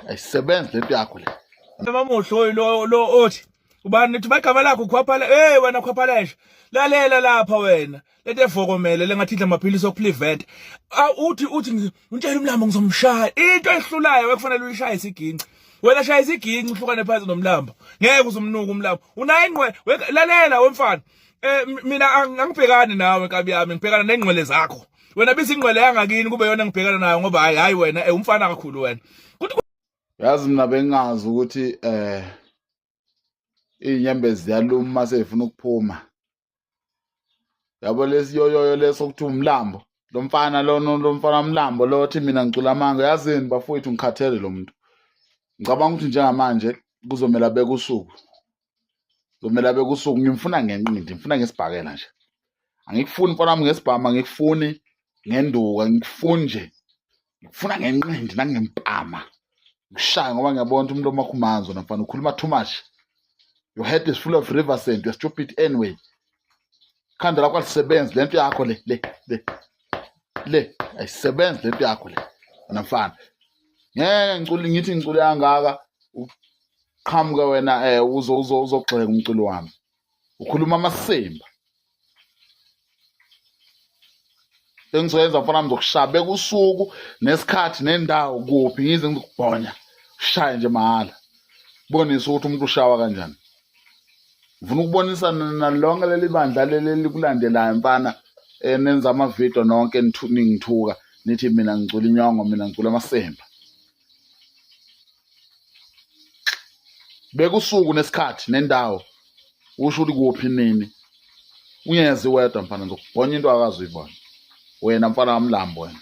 Ayisebenzi lento yakho le. Mamuhle lo lo othi ubani nithi bagama lakho khwaphala hey wena khwaphalesha lalela lapha wena lento evokomele lengathi idla amaphilisi okuprevent uthi uthi untshela umlambo ngizomshaya into ehlulayo ekufanele uyishaye isiginci wena shaya isiginci uhlukane phansi nomlambo ngeke uzumnuka umlambo unayo ingqwe lalela wemfana eh mina angibhekani nawe nkabi yami ngibhekana nengqwele zakho wena biza ingqwele yangakini kube yona engibhekana nayo ngoba hayi hayi wena eh, umfana kakhulu wena. Yazi mina bengingazi ukuthi eh iy'nyembezi ziyaluma sey'funa ukuphuma. Yabo lesiyoyoyo leso okuthiwa umlambo lo mfana lona lo mfana mlambo lo othi mina ngicula amanga yazini bafowethu ngikhathele lo muntu. Ngicabanga ukuthi njengamanje kuzomele abeke usuku. Kuzomele abeke usuku ngimfuna ngenqindi ngimfuna ngesibhakela nje. Angikufuni mfana wami ngesibhamu angikufuni ngenduku angikufuni nje. Ngikufuna ngenqindi nangempama. Ngikushaya ngoba ngiyabona ukuthi umlomo wakho umanzi wena mfana ukhuluma too much. Your head is full of river sand. You're stupid anyway. Khanda lakho alisebenzi lento yakho le le le le ayisebenzi lento yakho le wena mfana. Ngeke ngicule ngithi ngicule kangaka uqhamuke wena eh uzo uzo uzogxeka umculo wami. Ukhuluma amasimba. Engizoyenza mfana ngizokushaya beka usuku nesikhathi nendawo kuphi ngize ngizokubhonya ushaye nje mahhala bonise ukuthi umuntu ushawa kanjani ngifuna ukubonisa nalonke leli bandla leli elikulandelayo mfana eh, nenza amavidiyo nonke ningithuka nithi mina ngicula inyongo mina ngicula amasemba beka usuku nesikhathi nendawo usho ukuthi kuphi nini ungezi wedwa mfana ngizokubhonya into akazi uyibona wena mfana wamlambo wena.